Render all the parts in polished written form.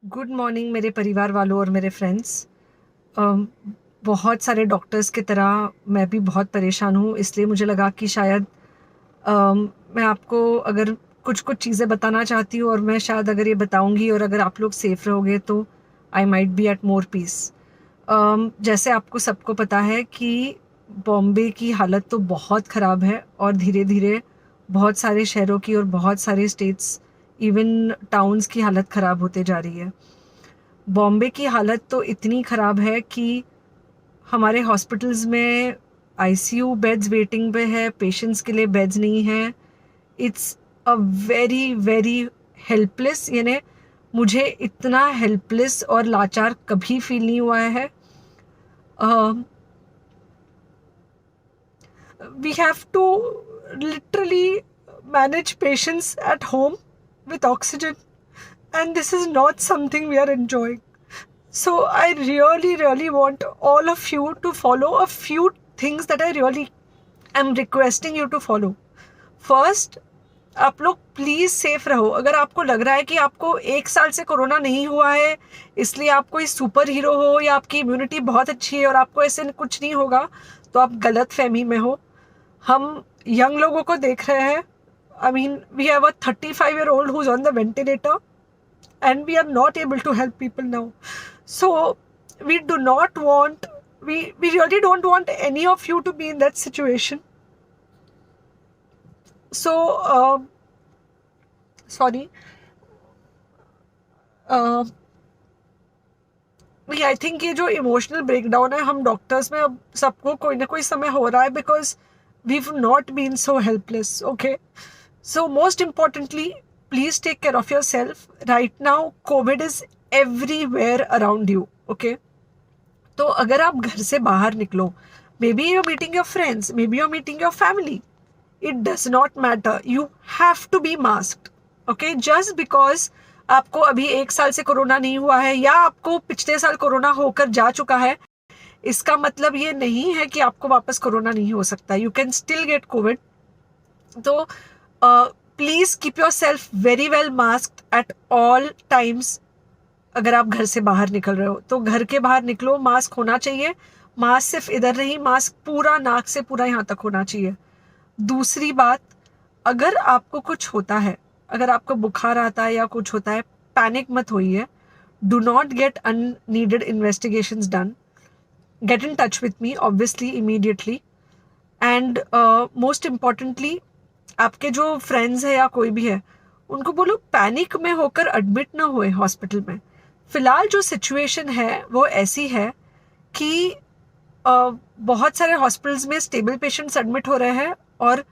Good morning मेरे परिवार वालों और मेरे friends. बहुत सारे डॉक्टर्स की तरह मैं भी बहुत परेशान हूँ, इसलिए मुझे लगा कि शायद मैं आपको अगर कुछ कुछ चीज़ें बताना चाहती हूँ और मैं शायद अगर ये बताऊँगी और अगर आप लोग सेफ़ रहोगे तो I might be at more peace. जैसे आपको सबको पता है कि बॉम्बे की हालत तो बहुत ख़राब है और धीरे धीरे बहुत सारे शहरों की और बहुत सारे स्टेट्स, इवन टाउन्स की हालत ख़राब होते जा रही है। बॉम्बे की हालत तो इतनी ख़राब है कि हमारे हॉस्पिटल्स में आईसीयू बेड्स वेटिंग पे है, पेशेंट्स के लिए बेड्स नहीं है। It's a very very helpless, यानी मुझे इतना हेल्पलेस और लाचार कभी फील नहीं हुआ है। We have to literally manage patients at home with oxygen, and this is not something we are enjoying. So I really really want all of you to follow a few things that I really am requesting you to follow. First, आप लोग please safe रहो। अगर आपको लग रहा है कि आपको एक साल से कोरोना नहीं हुआ है, इसलिए आप कोई सुपर हीरो हो या आपकी इम्यूनिटी बहुत अच्छी है और आपको ऐसे कुछ नहीं होगा, तो आप गलत फहमी में हो। हम यंग लोगों को देख रहे हैं। I mean, we have a 35-year-old who is on the ventilator and we are not able to help people now. So we do not want, we really don't want any of you to be in that situation. So sorry, I think ये जो emotional breakdown है हम doctors में अब सबको कोई ना कोई समय हो रहा है, because we've not been so helpless, okay? So most importantly, please take care of yourself. Right now COVID is everywhere around you, okay? तो अगर आप घर से बाहर निकलो, maybe you meeting your friends, maybe you meeting your family, it does not matter, you have to be masked, okay? Just because आपको अभी एक साल से कोरोना नहीं हुआ है या आपको पिछले साल कोरोना होकर जा चुका है, इसका मतलब ये नहीं है कि आपको वापस कोरोना नहीं हो सकता। You can still get COVID. तो please keep yourself very well masked at all times. अगर आप घर से बाहर निकल रहे हो तो घर के बाहर निकलो, मास्क होना चाहिए। मास्क सिर्फ इधर नहीं, मास्क पूरा नाक से पूरा यहाँ तक होना चाहिए। दूसरी बात, अगर आपको कुछ होता है, अगर आपको बुखार आता है या कुछ होता है, पैनिक मत होइए। Do not get unneeded investigations done. Get in touch with me, obviously, immediately. And most importantly, आपके जो फ्रेंड्स है या कोई भी है, उनको बोलो पैनिक में होकर एडमिट ना हुए हॉस्पिटल में। फिलहाल जो सिचुएशन है वो ऐसी है कि बहुत सारे हॉस्पिटल्स में स्टेबल पेशेंट्स एडमिट हो रहे हैं और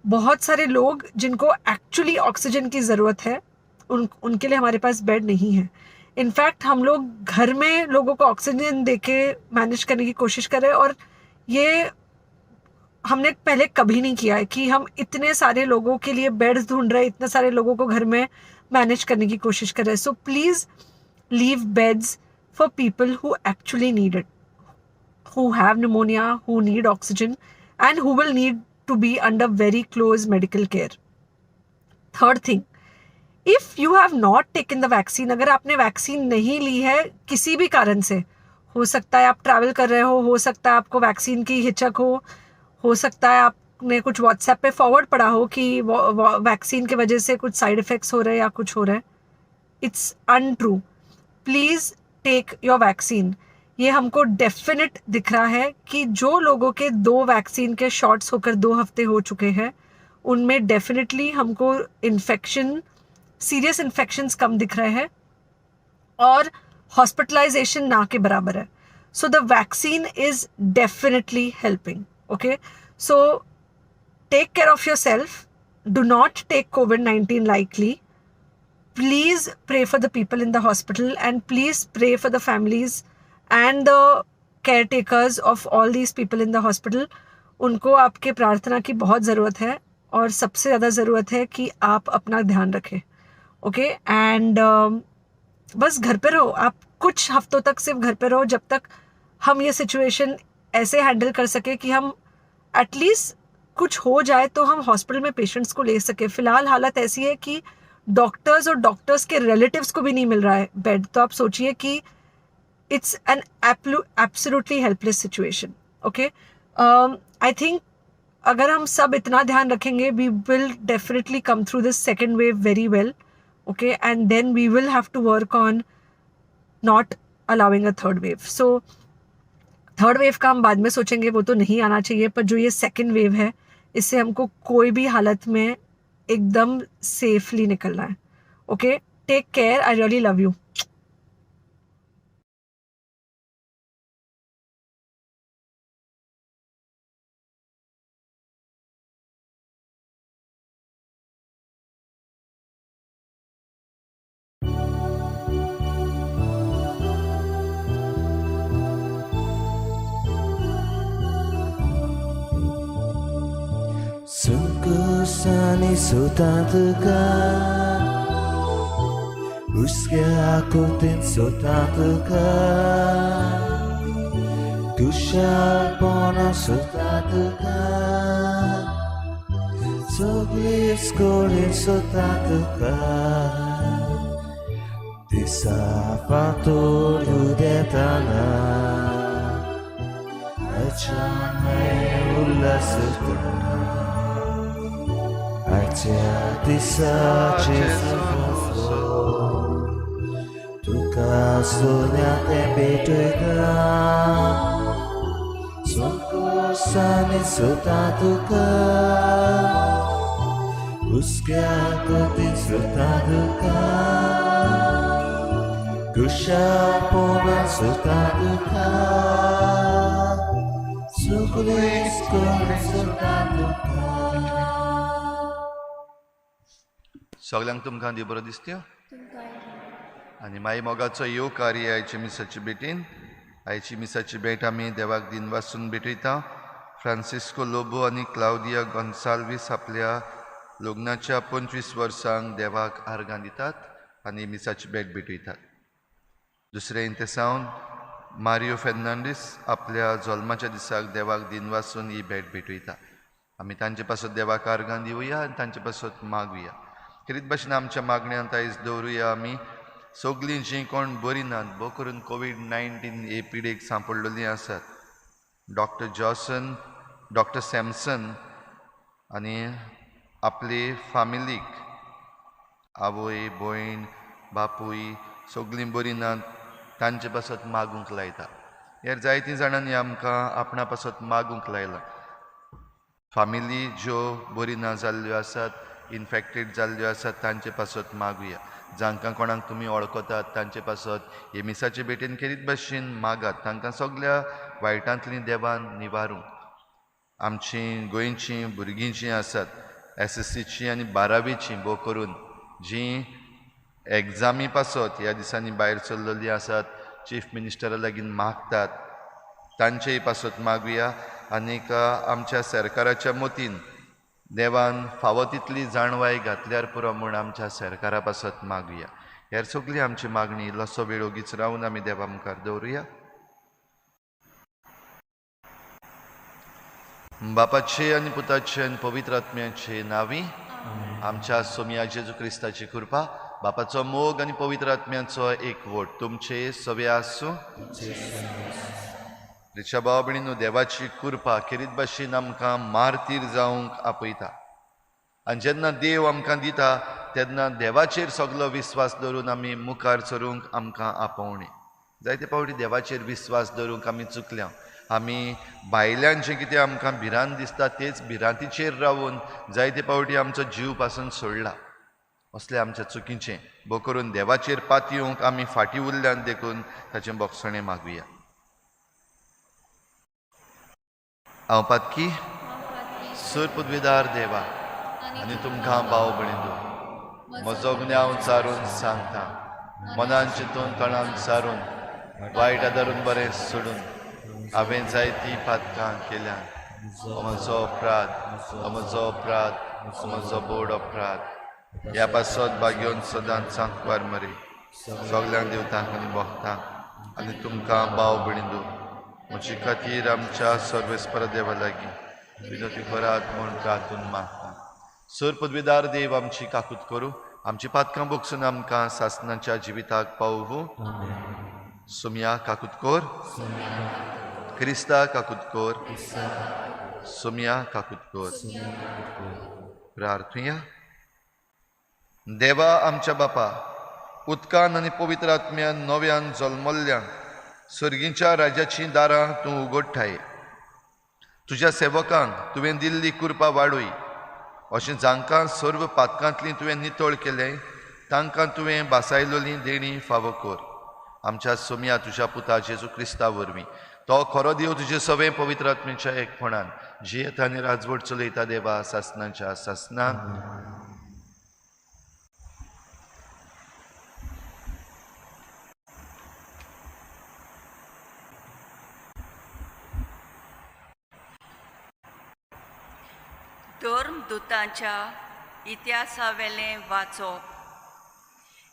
बहुत सारे लोग जिनको एक्चुअली ऑक्सीजन की ज़रूरत है, उन उनके लिए हमारे पास बेड नहीं है। इनफैक्ट हम लोग घर में लोगों को ऑक्सीजन दे के मैनेज करने की कोशिश कर रहे हैं और ये हमने पहले कभी नहीं किया है कि हम इतने सारे लोगों के लिए बेड्स ढूंढ रहे हैं, इतने सारे लोगों को घर में मैनेज करने की कोशिश कर रहे हैं। So please leave beds for people who actually need it, who have pneumonia, who need oxygen and who will need to be under very close medical care. Third thing, if you have not taken the vaccine, अगर आपने vaccine नहीं ली है किसी भी कारण से, हो सकता है आप travel कर रहे हो सकता है आपको वैक्सीन की हिचक हो सकता है आपने कुछ व्हाट्सएप पे फॉरवर्ड पढ़ा हो कि वैक्सीन की वजह से कुछ साइड इफ़ेक्ट्स हो रहे हैं या कुछ हो रहा है, it's untrue. Please take your vaccine. ये हमको डेफिनेट दिख रहा है कि जो लोगों के दो वैक्सीन के शॉट्स होकर 2 हफ्ते हो चुके हैं, उनमें डेफिनेटली हमको इन्फेक्शन, सीरियस इन्फेक्शंस कम दिख रहे हैं और हॉस्पिटलाइजेशन ना के बराबर है। So the vaccine is definitely helping, okay? So take care of yourself. Do not take COVID-19 lightly. Please pray for the people in the hospital and please pray for the families and the caretakers of all these people in the hospital. उनको आपके प्रार्थना की बहुत ज़रूरत है और सबसे ज़्यादा ज़रूरत है कि आप अपना ध्यान रखें, ओके? एंड बस घर पे रहो। आप कुछ हफ्तों तक सिर्फ घर पे रहो, जब तक हम ये सिचुएशन ऐसे हैंडल कर सके कि हम एटलीस्ट कुछ हो जाए तो हम हॉस्पिटल में पेशेंट्स को ले सके। फिलहाल हालत ऐसी है कि डॉक्टर्स और डॉक्टर्स के रिलेटिव्स को भी नहीं मिल रहा है बेड। तो आप सोचिए कि it's an absolutely helpless situation. Okay, I think अगर हम सब इतना ध्यान रखेंगे, we will definitely come through this second wave very well. Okay, and then we will have to work on not allowing a third wave. So third wave का हम बाद में सोचेंगे, वो तो नहीं आना चाहिए, पर जो ये सेकेंड वेव है इससे हमको कोई भी हालत में एकदम सेफली निकलना है। Okay, take care, I really love you. Sungkusani sotatuka Uske sotatuka Kushalpona sotatuka Sogliskolin sotatuka Disafator yudetana Achame ulasutana सगल्यांक तुमकां देव बरो दिसत्यो आनी माई मोगाचो येवकार आयची मिसाची भेटीन। आयची मिसाची भेट आमी देवाक दिन वासून भेटयता। फ्रांसिस्को लोबो आनी क्लावदिया गोन्साल्वीस आपल्या लग्नाच्या 25 वर्सांक देवाक आर्गां दितात आनी मिसाची भेट भेटयतात। दुसरें इंतेसावन मारियो फेर्नांडीस आपल्या जल्माच्या दिसाक देवाक दिन वासून ही भेट भेटयता। आमी तांचे पासत देवाक आर्गां दिवया आनी तांचे पासत मागुया। खेरीत भाशेन आमच्या मागण्यांत आयज दवरुया आमी सगळीं जीं कोण बरीं नात, भोव करून कोवीड-19 हे पिडेक सांपडलेलीं आसात। डॉक्टर जॉसन, डॉक्टर सॅमसन आनी आपले फामिलीक, आवय भयण बापूय सगळीं बरीं नात तांचे पासत मागूंक लायता। हेर जायतीं जाणांनी आमकां आपणा पासत मागूंक लायलां। फामिली ज्यो बरी ना जाल्ल्यो आसात, इन्फेक्टेड जाल्ल्यो आसात तांचे पासत मागुया। जांकां कोणाक तुमी वळखतात तांचे पासत हे मिसाचे भेटेन खेरीत भाशेन मागात, तांकां सगळ्या वायटांतलीं देवान निवारूंक। आमचीं गोंयचीं भुरगीं जीं आसात SSCची आनी 12वीचीं भोव करून जीं एग्जामी पासत ह्या दिसांनी भायर सरलेलीं आसात, चीफ मिनिस्टरा लागीं मागतात तांचेय पासत मागुया। आनीक आमच्या सरकाराच्या मतीन देवान फावो तितली जाणवाय घातल्यार पुरो म्हूण आमच्या सरकारा पासत मागुया। हेर सगळी आमची मागणी इल्लोसो वेळ ओगीच रावन आमी देवा मुखार दवरुया। बापाचे आनी पुताचे आनी पवित्र आत्म्याचे नांवी आमच्या सोमया जेजू क्रिस्ताची कृपा, बापाचो मोग आनी पवित्र आत्म्याचो एकवट तुमचे सवे आसूं। रिक्षा भाव भयणींनो, देवाची कृपा खेरीत भाशेन आमकां मार्तीर जावंक आपयता आनी जेन्ना देव आमकां दिता तेन्ना देवाचेर सगलो विस्वास दवरून आमी मुखार सरूंक आमकां आपोवणें। जायते फावटी देवाचेर विस्वास दवरूंक आमी चुकल्या। आमी भायल्यान जें कितें आमकां भिरांत दिसता तेच भिरांतीचेर रावून जायते फावटी आमचो जीव पासून सोडला। असलें आमच्या चुकीचें भोव करून देवाचेर पातयेवंक आमी फाटीं उरल्यान देखून ताचें बोगसणें मागुया। हांव पातकी सूर पदवीदार देवा आनी तुमकां भाव भयणींनो म्हजो गुन्यांव चारून सांगता, मनान चिंतून तणान सारून वायट आदारून बरें सोडून हांवें जायतीं पातकां केल्यान। म्हजो अपराध, म्हजो अपराध, म्हजो बोड अपराध। ह्या पासत भाग्योन सदांच सांकवार मरे सगल्यांक देवतांक आनी भक्तांक आनी तुमकां भाव भयणींनो म्हजे खातीर आमच्या सर्वेस्पर देवा लागीं विनोती करात म्हूण प्रार्थून मागता। सर पदवीदार देव आमची काकूत करूं, आमची पातकां बोगसून आमकां सासनाच्या जिविताक पावोवं. सोमया काकुतकोर. क्रिस्ता काकुतकोर. सोमया काकुतकोर. प्रार्थुया. देवा आमच्या बापा, उदकान आनी पवित्र आत्म्यान नव्यान जल्मल्ल्यांक सर्गीच्या राज्याचीं दारां तूं उगडटाय. तुज्या सेवकांक तुवें दिल्ली कृपा वाडय, अशें जांकां सर्व पातकांतली तुवें नितळ केलें तांकां तुवें बासायलोली देणी फावो कर. आमच्या सोमया तुज्या पुता जेजू क्रिस्ता वरवीं, तो खरो देव तुजे सगळे पवित्र आत्म्याच्या एकपणान जियेता आनी राजवट चलयता देवा सासनाच्या सासनाक. धर्मदूतांच्या इतिहासावेलें वाचप.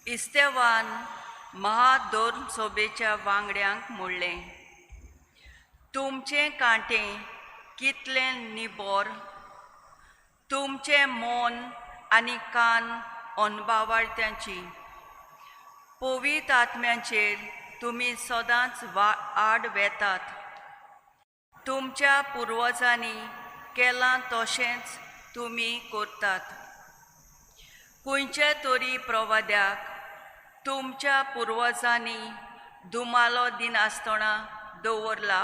इस्तेवान महाधर्म सभेच्या वांगड्यांक म्हणलें, तुमचें कांटें कितलें निबोर, तुमचें मन आनी कान अनबावाळत्यांची. पवित्र आत्म्यांचेर तुमी सदांच आड वेतात. तुमच्या पुर्वजांनी केलां तशेंच तुमी करतात. खंयच्या तरी प्रवाद्याक तुमच्या पुर्वजांनी दुमालो दिनासतना दवरला.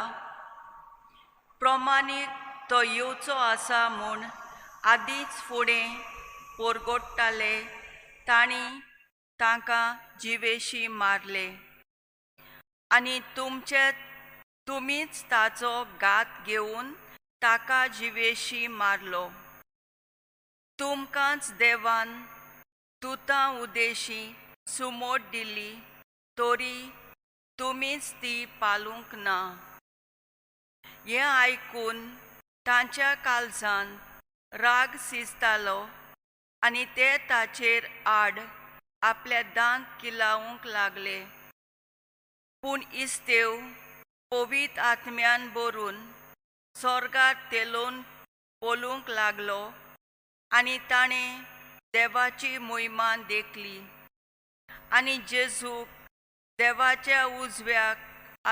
प्रमाणीक तो येवचो आसा म्हूण आदींच फुडें पोरगोडटाले, तांणी तांकां जिवेशी मारले आनी तुमचे तुमीच ताचो घात घेवन ताका जिवेशी मारलो. तुमकांच देवान दुतां उदेशी सुमोट दिली, तरी तुमीच ती पालूंक ना. हें आयकून तांच्या काळजान राग शिजतालो आनी ते ताचेर आड आपले दांत किलावंक लागले. पूण इस्तेव पवित्र आत्म्यान भरून स्वर्गार तेलोवन पळोवंक लागलो आनी ताणें देवाची मोहिमा देखली आनी जेजूक देवाच्या उजव्याक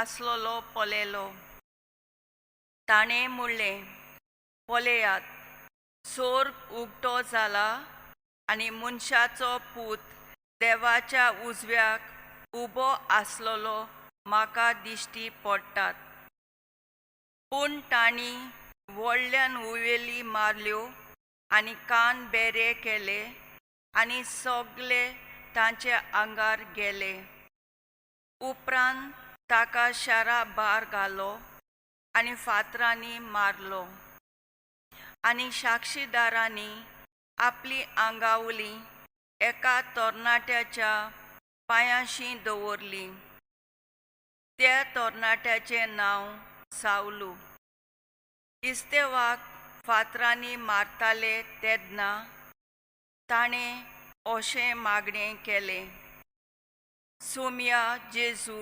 आसलेलो पळयलो. ताणें म्हणलें, पळयात, सोर्ग उगटो जाला आनी मनशाचो पूत देवाच्या उजव्याक उबो आसलेलो म्हाका दिश्टी पडटात. पूण तांणी व्हडल्यान उवेली मारल्यो आनी कान बेरे केले आनी सगळे तांच्या आंगार गेले. उपरांत ताका शारा भार घालो आनी फातरांनी मारलो आनी साक्षीदारांनी आपली आंगावली एका तरणाट्याच्या पांयांशी दवरली. त्या तरणाट्याचें नांव सावलू. इस्तेवाक फातरांनी मारताले तेन्ना ताणें अशें मागणें केलें, सोमया जेजू,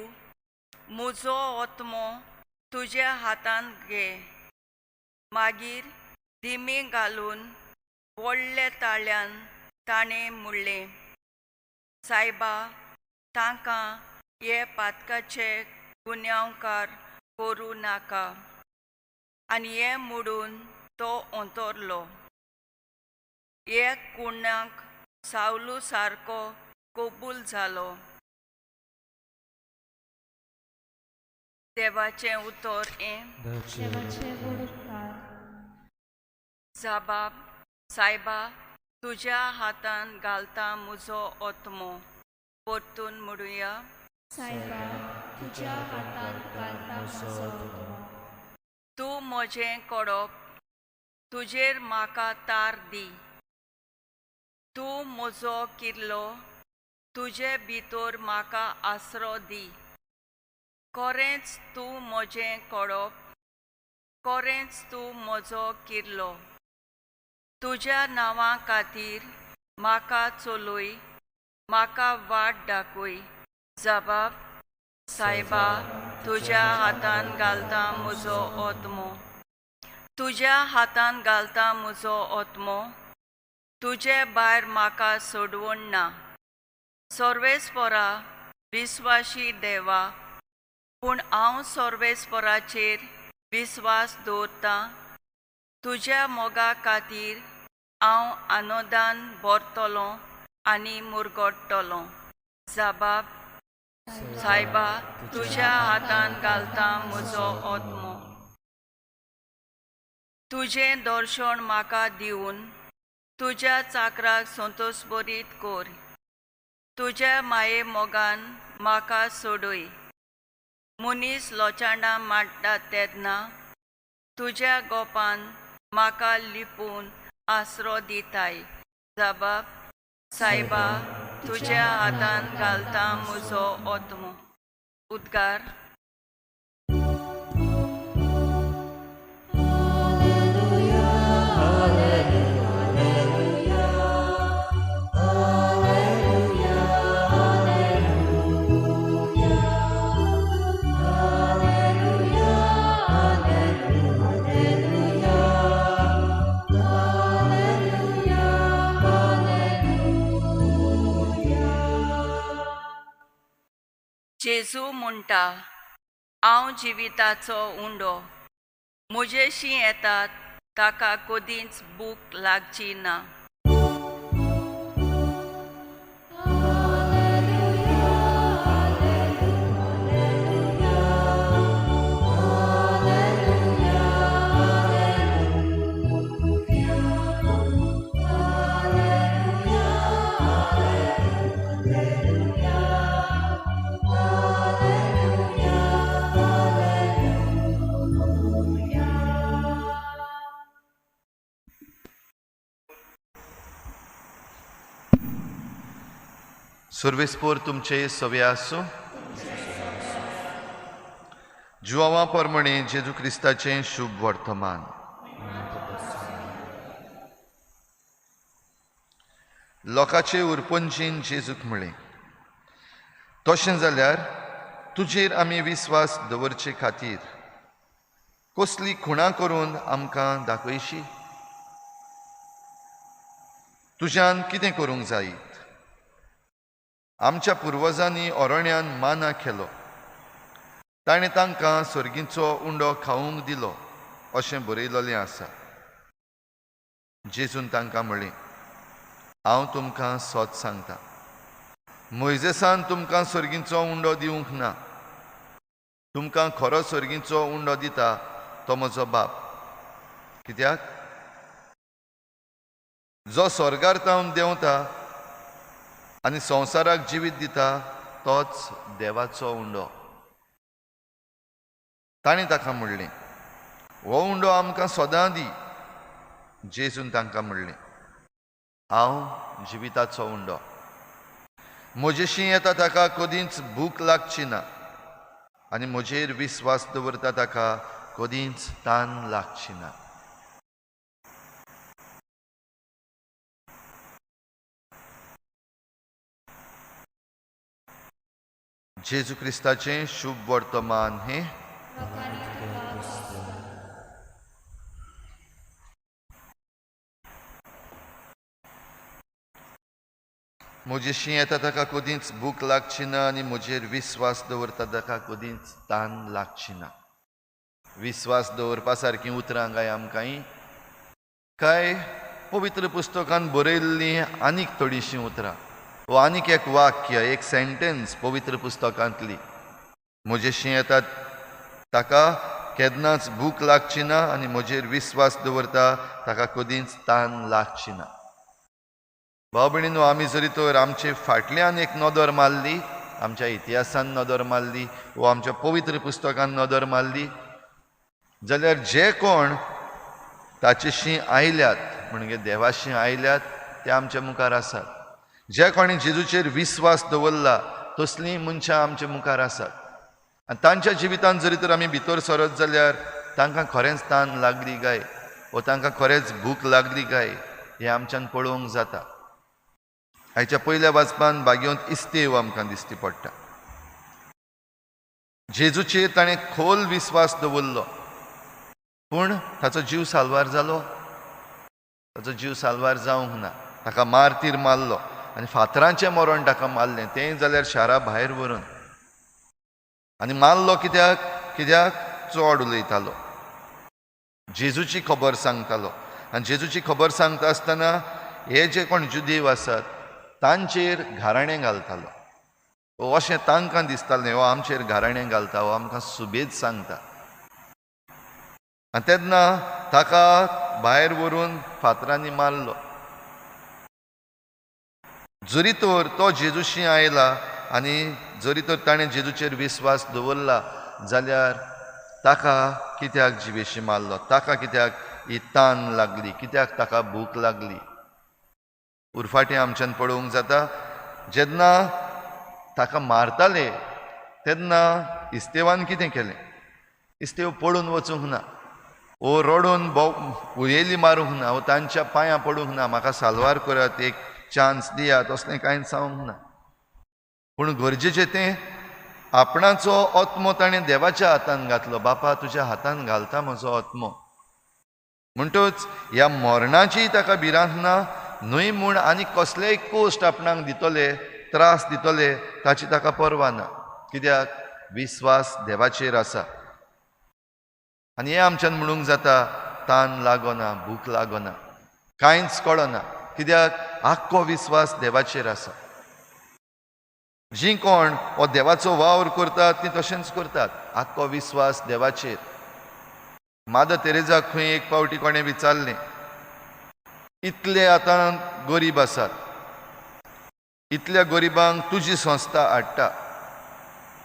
म्हजो आत्मो तुज्या हातांत घे. मागीर दिमी घालून व्हडल्या ताळ्यान ताणें म्हणलें, सायबा, तांकां हे पातकाचे गुन्यांवकार करूं नाका. आनी हें म्हणून तो अंतरलो. एक कुणाक सावलू सारको कबूल जालो. देवाचें उतर हें. जाबाब, सायबा, तुज्या हातान घालता म्हजो आत्मो. परतून म्हणुया, सायबा, तुज्या हातान घालता म्हजो आत्मो. तूं म्हजें कडप, तुजेर म्हाका तार दी. तूं म्हजो किल्लो, तुजे भितर म्हाका आसरो दी. खरेंच तूं म्हजें कडप, खरेंच तूं म्हजो किल्लो. तुज्या नांवा खातीर म्हाका चलय, म्हाका वाट दाखय. जबाब, सायबा, तुज्या हातान घालता म्हजो आत्मो. तुज्या हातान घालता म्हजो आत्मो. तुजे भायर म्हाका सोडवण ना. सर्वेस्परा विस्वाशी देवा, पूण हांव सर्वेस्पराचेर विस्वास दवरतां. तुज्या मोगा खातीर हांव आनंदान भरतलो आनी मुरगट्टलो. जबाब सायबा, तुज्या हातान घालता म्हजो आत्मो. तुजें दर्शन म्हाका दिवन तुज्या चाकराक संतोशभरीत कर. तुज्या माये मोगान म्हाका सोडय. मनीस लोचांडां मांडटा तेन्ना तुज्या गोपान म्हाका लिपून आसरो दिताय. जबाब सायबा, तुज्या हातान घालता म्हजो आत्मो. उद्गार. जेजू म्हणटा, हांव जिविताचो उंडो. म्हजेशी येतात ताका कदींच भूक लागची ना. सर्वेस्पोर तुमचे सवे आसूं. जुआवा परमणे जेजू क्रिस्ताचें शुभ वर्तमान. लोकांचे उरपंचीन जेजूक म्हळें, तशें जाल्यार तुजेर आमी विस्वास दवरचे खातीर कसली खुणां करून आमकां दाखयशी? तुज्यान कितें करूंक जायत? आमच्या पुर्वजांनी अरण्यान माना केलो, ताणें तांकां सर्गीचो उंडो खावंक दिलो अशें बरयलेलें आसा. जेजून तांकां म्हळें, हांव तुमकां सत सांगता, मोयजेसान तुमकां सर्गीचो उंडो दिवंक ना. तुमकां खरो सर्गीचो उंडो दिता तो म्हजो बाप. कित्याक जो स्वर्गार तावन देंवता आनी संवसाराक जिवीत दिता तोच देवाचो उंडो. ताणें ताका म्हणलें, हो उंडो आमकां सदां दी. जेजून तांकां म्हणलें, हांव जिविताचो उंडो. म्हजेशी येता ताका कदींच भूक लागची ना आनी म्हजेर विस्वास दवरता ताका कदींच तान लागची ना. जेजू क्रिस्ताचें शुभ वर्तमान हें. म्हजेशी येता ताका कदींच भूक लागची ना आनी म्हजेर विस्वास दवरता ताका कदींच तान लागची ना. विस्वास दवरपा सारकीं उतरां काय आमकां काय पवित्र पुस्तकान बरयल्लीं आनीक थोडीशीं उतरां वो आनीक एक वाक्य, एक सेंटेन्स पवित्र पुस्तकांतली. म्हजेशी येता ताका केन्नाच भूक लागची ना आनी म्हजेर विस्वास दवरता ताका कदींच तान लागची ना. भाव भयणीनो, आमी जरी तर आमचे फाटल्यान एक नदर मारली, आमच्या इतिहासान नदर मारली वो आमच्या पवित्र पुस्तकान नदर मारली जाल्यार जे कोण ताचेशी आयल्यात, म्हणजे देवाशी आयल्यात, ते आमच्या मुखार आसात. जे कोणी जेजूचेर विस्वास दवरला तसलीं मनशां आमच्या मुखार आसात. आनी तांच्या जिवितांत जरी तर आमी भितर सरत जाल्यार तांकां खरेंच तान लागली काय वो तांकां खरेंच भूक लागली काय हें आमच्यान पळोवंक जाता. आयच्या पयल्या वाचपान बागेवंत इस्तेव आमकां दिसती पडटा. जेजूचेर ताणें खोल विस्वास दवरलो, पूण ताचो जीव साल्वार जालो? ताचो जीव साल्वार जावंक ना. ताका मारतीर मारलो आनी फातरांचें मरण ताका मारलें, तें जाल्यार शारा भायर व्हरून. आनी मारलो कित्याक? कित्याक चड उलयतालो, जेजूची खबर सांगतालो. आनी जेजूची खबर सांगता आसतना हे जे कोण जुदेव आसात तांचेर घाराणें घालतालो. अशें तांकां दिसतालें, हो आमचेर घाराणें घालता, हो आमकां सुबेज सांगता. आनी तेन्ना ताका भायर व्हरून फातरांनी मारलो. जरी तर तो जेजूशी आयला आनी जरी तर ताणें जेजूचेर विस्वास दवरला जाल्यार ताका कित्याक जिवेशी मारलो? ताका कित्याक ही तान लागली? कित्याक ताका भूक लागली? उरफाटें आमच्यान पळोवंक जाता, जेन्ना ताका मारताले तेन्ना इस्तेवान कितें केलें? इस्तेव पळून वचूंक ना, ओ रडून उयेली मारूंक ना, ओ तांच्या पांयां पडूंक ना, म्हाका साल्वार करात, एक चान्स दियात, असलें कांय जावंक ना. पूण गरजेचें तें आपणाचो आत्मो ताणें देवाच्या हातान घातलो. बापा तुज्या हातान घालता म्हजो आत्मो. म्हणटच ह्या मरणाची ताका भिरांत ना, न्हय म्हूण आनी कसलेय कोश्ट आपणाक दितले, त्रास दितले ताची ताका पर्वा ना. कित्याक? विस्वास देवाचेर आसा. आनी हें आमच्यान म्हणूंक जाता, तान लागना, भूक लागना, कांयच कळना. कित्याक? आख्खो विस्वास देवाचेर आसा. जीं कोण हो देवाचो वावर करतात तीं तशेंच करतात, आख्खो विस्वास देवाचेर. मादर तेरेजाक खंय एक पावटी कोणें विचारलें, इतले आतां गरीब आसात, इतल्या गरिबांक तुजी संस्था हाडटा,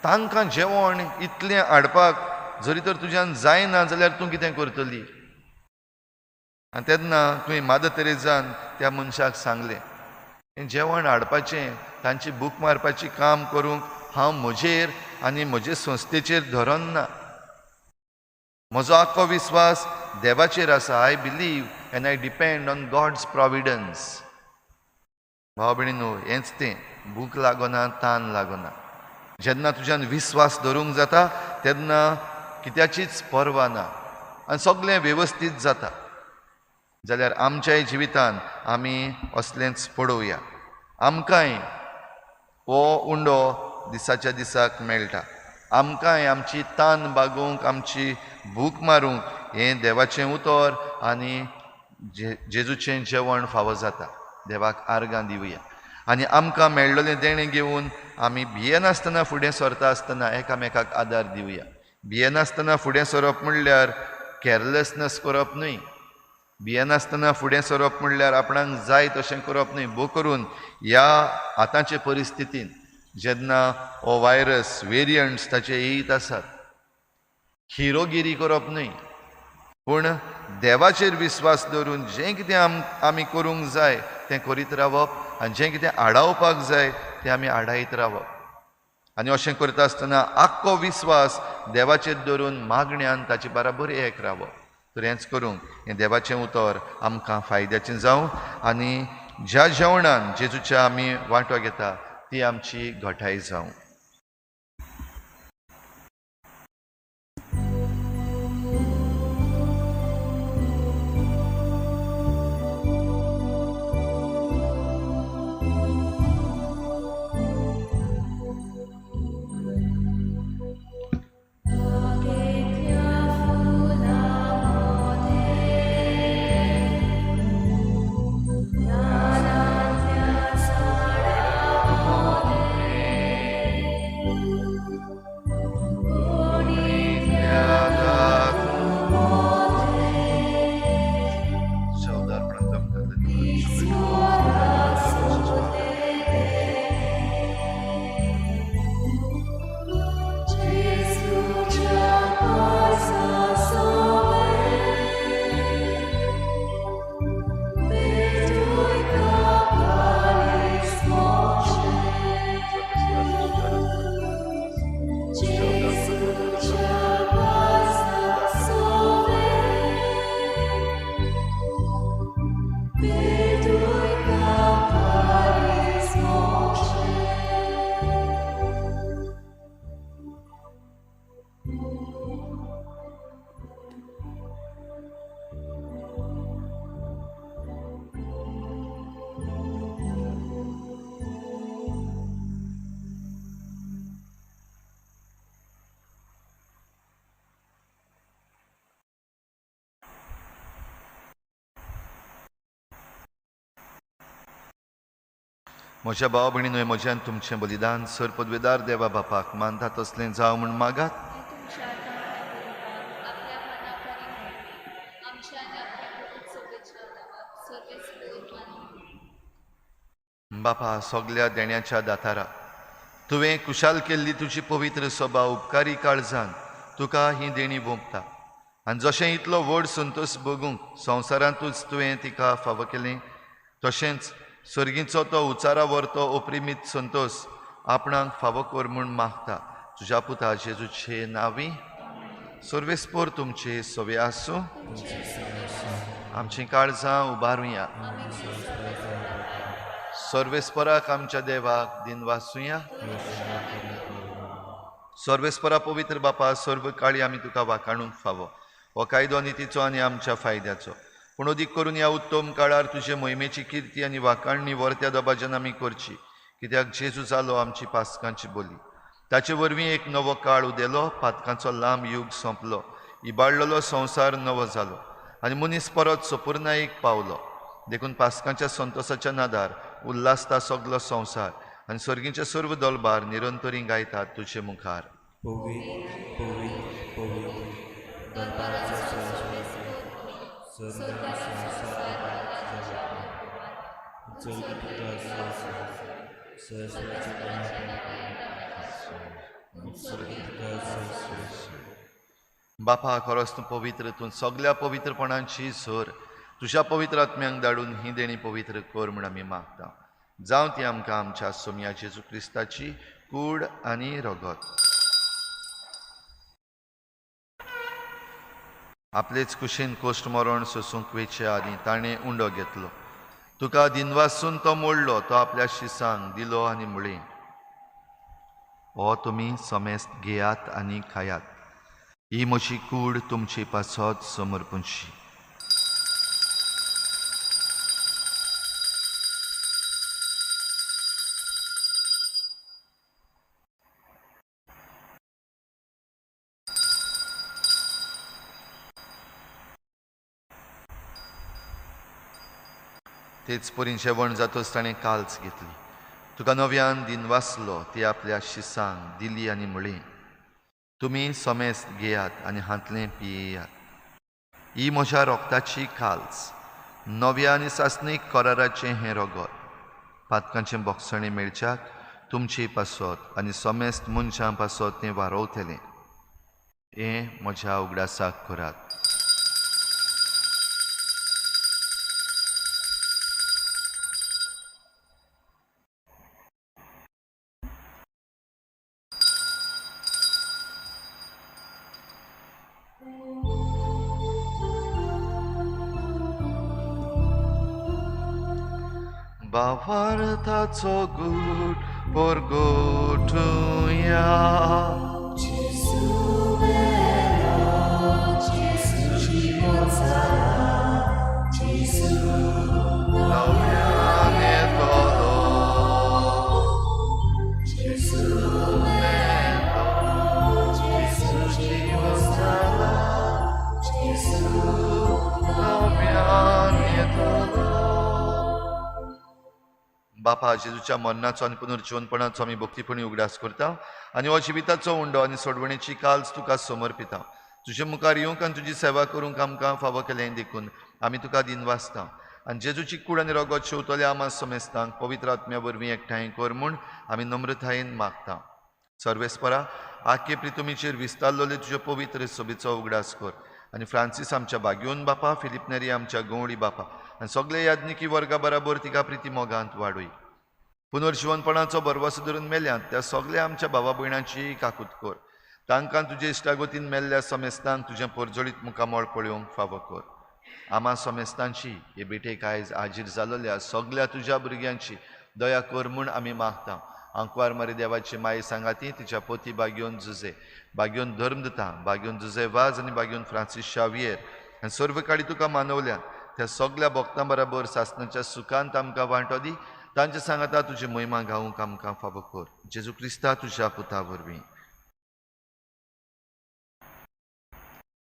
तांकां जेवण इतलें हाडपाक जरी तर तुज्यान जायना जाल्यार तूं कितें करतली? आनी तेन्ना खंय मादर तेरेजान त्या मनशाक सांगलें, हें जेवण हाडपाचें, तांची भूक मारपाची काम करूंक हांव म्हजेर आनी म्हजे संस्थेचेर धरन ना. म्हजो आख्खो विस्वास देवाचेर आसा. I believe and I depend on God's providence. भाव भयणीनो, हेंच तें, भूक लागना, तान लागना. जेन्ना तुज्यान विस्वास धरूंक जाता तेन्ना कित्याचीच पर्वा ना आनी सगळें वेवस्थीत जाता. जाल्यार आमच्याय जिवितान आमी असलेंच पळोवया. आमकांय हो उंडो दिसाच्या दिसाक मेळटा. आमकांय आमची तान बागोवंक, आमची भूक मारूंक हें देवाचें उतर आनी जेजूचें जेवण फावो जाता. देवाक आर्गां दिवया आनी आमकां मेळ्ळें देणें घेवन आमी भियेनासतना फुडें सरता आसतना एकामेकाक आदार दिवया. भियेनासतना फुडें सरप म्हणल्यार कॅरलेसनेस करप न्हय, भियेनासतना फुडें सरप म्हणल्यार आपणाक जाय तशें करप न्हय. भो करून ह्या आतांचे परिस्थितीन जेन्ना हो व्हायरस वेरियंट्स ताचे येयत आसात, हिरोगिरी करप न्हय, पूण देवाचेर विस्वास दवरून जें कितें आमी करूंक जाय तें करीत रावप आनी जें कितें आडावपाक जाय तें आमी आडायत रावप. आनी अशें करता आसतना आख्खो विस्वास देवाचेर दवरून मागण्यान ताचे बराबर एक रावप. तर हेंच करूंक हें देवाचें उतर आमकां फायद्याचें जावं आनी ज्या जेवणान जेजूच्या आमी वांटो घेता ती आमची घटाय जावं. Yeah. म्हज्या भाव भयणीनूय म्हज्यान तुमचें बलिदान सर पदवेदार देवा बापाक मानता तसलें जावं म्हूण मागात. बापा सगल्या देण्याच्या दातारा तुवें कुशाल केल्ली तुजी पवित्र सभा उपकारी काळजान तुका ही देणी वोंपता आनी जशें इतलो व्हड संतोश भोगूंक संवसारांतूच तुवें तिका फावो केलें तशेंच सर्गीचो तो उचारा व्हरतो अपरिमीत संतोश आपणाक फावो कर म्हूण मागता तुज्या पुता जेजूचे नांवी. सर्वेस्पोर तुमचे सवे आसूं. आमचीं काळजां उबारुया. सर्वेस्पराक आमच्या देवाक दिनवासुया. सर्वेस्परा पवित्र बापा सर्व काळी आमी तुका वाखाणूंक फावो. हो कायदो नितीचो आनी आमच्या फायद्याचो पूण अदीक करून ह्या उत्तम काळार तुजे मोहिमेची किर्ती आनी वाखाणणी वर्त्या दबाज्यान आमी करची कित्याक जेजू जालो आमची पासकांची बोली. ताचे वरवीं एक नवो काळ उदेलो, पातकांचो लांब युग सोंपलो, इबाडलेलो संवसार नवो जालो आनी मनीस परत सपुर्णायेक पावलो. देखून पासकांच्या संतोसाच्या नादार उल्हासता सगलो संवसार आनी सर्गीचे सर्व दलबार निरंतरी गायतात तुजे मुखार. बापा खरोच तूं पवित्र, तूं सगल्या पवित्रपणांची सर. तुज्या पवित्र आत्म्यांक धाडून ही देणी पवित्र कर म्हूण आमी मागता. जावं ती आमकां आमच्या सोमया जेजू क्रिस्ताची कूड आनी रगत. आपलेच कुशीन कोश्ट मरण सोसूंक वेचे आदीं ताणें उंडो घेतलो, तुका दिनवासून तो मोडलो, तो आपल्या शिसांक दिलो आनी म्हळें, हो तुमी समेस्त घेयात आनी खायात, ही म्हजी कूड तुमचे पासत समर्पणशी. तेच परीन जेवण जातच ताणें काल्च घेतली, तुका नव्यान दिनवासलो, ती आपल्या शिसांक दिली आनी म्हळें, तुमी समेस्त घेयात आनी हांतलें पियेयात, ही म्हज्या रोगताची काल्च, नव्या आनी सासणीक कराराचें हें रगत, पातकांचें बोगसणें मेळच्याक तुमचे पासत आनी समेस्त मनशां पासत तें वारोवतलें. हें म्हज्या उगडासाक करात. भावार्थाचो गूट परगटुया. बापा जेजूच्या मरणाचो आनी पुनर्जीवनपणाचो आमी भक्तीपणी उगडास करता आनी हो जिविताचो उंडो आनी सोडवणेची काल्च तुका समर्पिता. तुजे मुखार येवंक आनी तुजी सेवा करूंक आमकां फावो केलें देखून आमी तुका दिनवासता आनी जेजूची कूड आनी रगत शेवतले आमा समेस्तांक पवित्र आत्म्या वरवीं एकठांय कर म्हूण आमी नम्रतायेन मागता. सर्वेस्परा आखे प्रितुमीचेर विस्तारलेले तुज्या पवित्र सभेचो उगडास कर आनी फ्रांसीस आमच्या बाग्योन बापा, फिलीप नेरी आमच्या गवळी बापा आनी सगळे याज्ञिकी वर्गा बराबर तिका प्रिती मोगांत वाडय. पुनर्जीवनपणाचो भरवसो धरून मेल्यांत त्या सगळ्या आमच्या भावा भयणांची काकूत कर. तांकां तुजे इश्टागतीन मेल्ल्या समेस्तांक तुजें परजळीत मुखामळ पळोवंक फावो कर. आमा समेस्तांची हे भेटेक आयज हाजीर जाल्ल्या सगळ्या तुज्या भुरग्यांची दया कर म्हूण आमी मागता. आंकवार मारी देवाची माई सांगाती तिच्या पोती बाग्योन जुजे, बाग्योन धर्मदता, बाग्योन जुजे वाज आनी बाग्योन फ्रांसीस शावियर आनी सर्व काळी तुका मानवल्यान त्या सगळ्या भक्तां बराबर सासणाच्या सुखांत आमकां वांटो दी. तांचे सांगाता तुजी महिमा गावूंक आमकां फावो कर. जेजू क्रिस्ता तुज्या पुता वरवीं.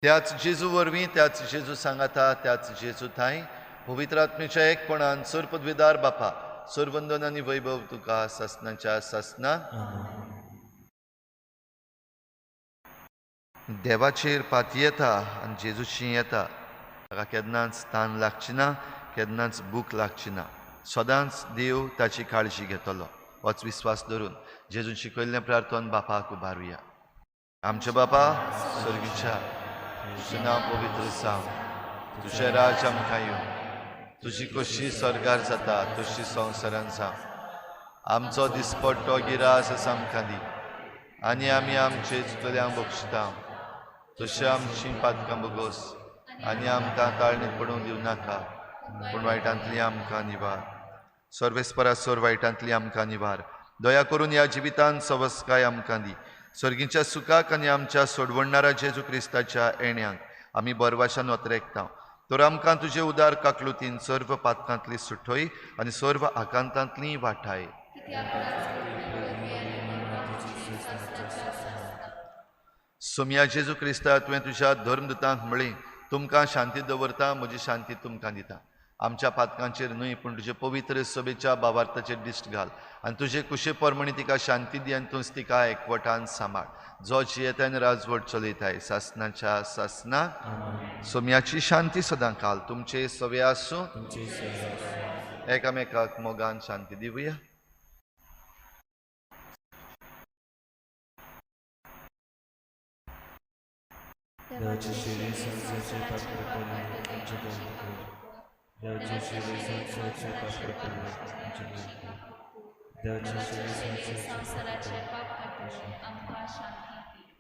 त्याच जेजू वरवीं, त्याच जेजू सांगाता, त्याच जेजू थांय पवित्र आत्मेच्या एकपणान सर पदवीदार बापा सर्वंदन आनी वैभव तुका सासनाच्या सासना. देवाचेर पातयेता आनी जेजूशी येता ताका केन्नाच तान लागची ना, केन्नाच भूक लागची ना. सदांच देव ताची काळजी घेतलो. होच विस्वास धरून जेजून शिकयल्लें प्रार्थन बापाक उबारुया. आमच्या बापा स्वर्गीच्या, तुजें नांव पवित्र जावं, तुजें राज आमकां येवं, तुजी कशी स्वर्गार जाता तशी संवसारान जावं. आमचो दिसपट्टो गिरास आमकां दी आनी आमी आमचे चुकल्यांक बक्षिता तशें आमची पातकां बोगोस आनी आमकां ताळणीत पडूंक दिवं नाका, पूण वायटांतली आमकां निवार. सर्वेस्परा सोर वायटांतली आमकां निवार. दया करून ह्या जिवितान सवस्काय आमकां दी. सर्गीच्या सुखाक आनी आमच्या सोडवणणारा जेजू क्रिस्ताच्या येण्याक आमी बरवाशान ओतरेकता. तर आमकां तुजे उदार काकलुतीन सर्व पातकांतली सुटय आनी सर्व आकांतांतली वाठाय. सोमया जेजू क्रिस्ता, तुवें तुज्या धर्मदूतांक म्हळें, तुमकां शांती दवरता, म्हजी शांती तुमकां दिता. आमच्या पातकांचेर न्हय पूण तुजे पवित्र सभेच्या बावार्थाचेर दिश्ट घाल आनी तुजे कुशे प्रमाणे तिका शांती दी आनी तूंच तिका एकवटान सांबाळ, जो जियेता आनी राजवट चलयताय सासनाच्या सासना. सोम्याची शांती सदां काल तुमचे सवे आसूं. एकामेकाक मोगान शांती दिवया. देवाचे शिरी संवसाराचे पाप काडटले आमचे दया कर. देवाचे शिरी संवसाराचे पाप काडटले आमचे दया कर. देवाचे शिरी संवसाराचे पाप काडटले आमकां शांती दी.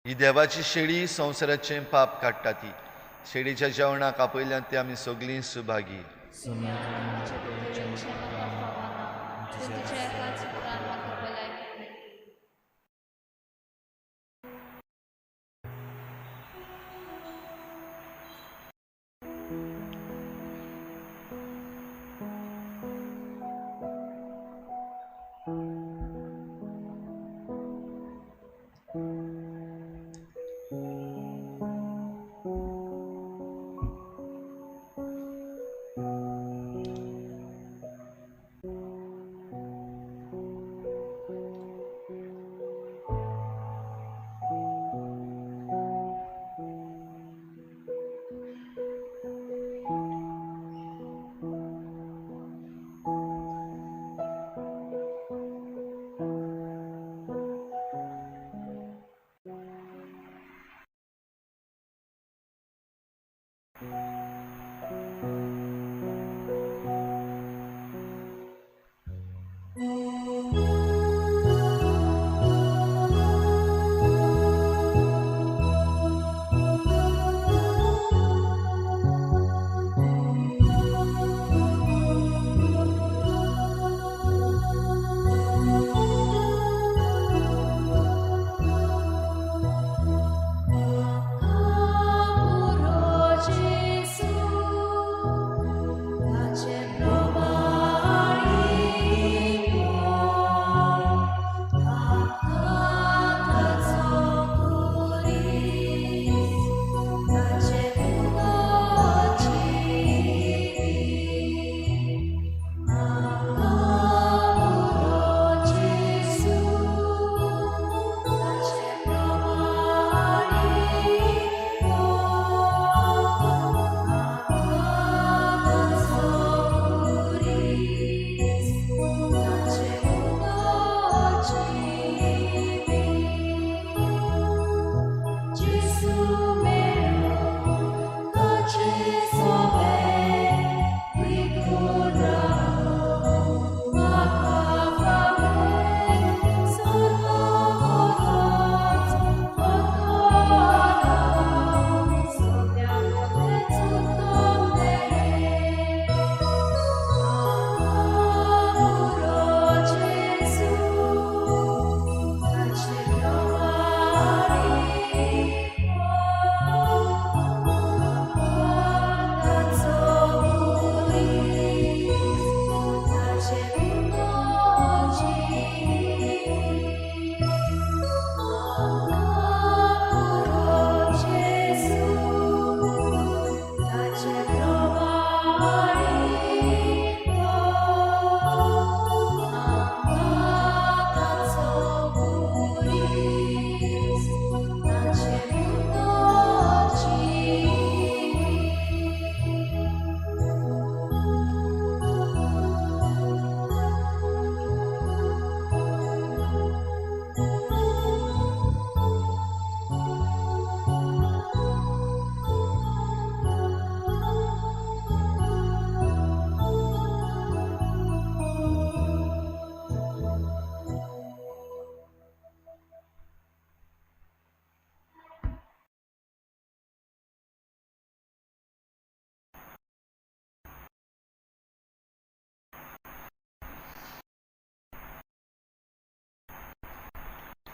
ही देवाची शेळी संवसाराचें पाप काडटा. ती शेळीच्या जेवणाक आपयल्यान ती आमी सगळीं सुभागी.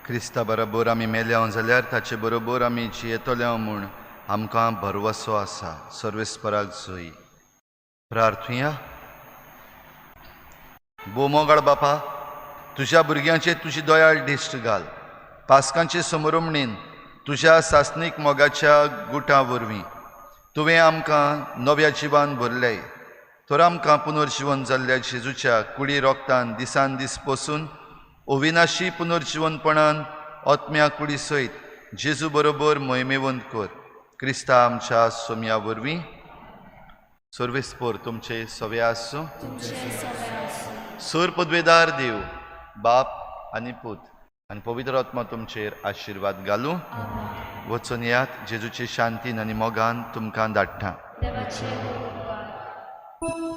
क्रिस्ता बरोबर आमी मेल्या जाल्यार ताचे बरोबर आमी जियेतले म्हूण आमकां भरवसो आसा. सर्वेस्पराक जोई. प्रार्थुया. भोव बापा, तुज्या भुरग्यांचेर तुजी दयाळ दिश्ट घाल. पास्कांचे समरमणेन तुज्या सासणीक मोगाच्या गुटां वरवीं तुवें आमकां नव्या जिवान भरले, तर आमकां पुनर्जिवन जाल्ल्या जेजूच्या कुडी रोगतान दिसान दीस पसून अविनाशी पुनर्जिवनपणान आत्म्या कुडी सयत जेजू बरोबर मोहिमेवंत कर. क्रिस्ता आमच्या सोम्या वरवीं. सर्वेस्पोर तुमचे सवे आसूं. सूर पदवेदार देव बाप आनी पूत आनी पवित्र आत्मा तुमचेर आशिर्वाद घालूं. वचून यात, जेजूचे शांतीन आनी मोगान तुमकां धाडटा. देवाचे उपकार.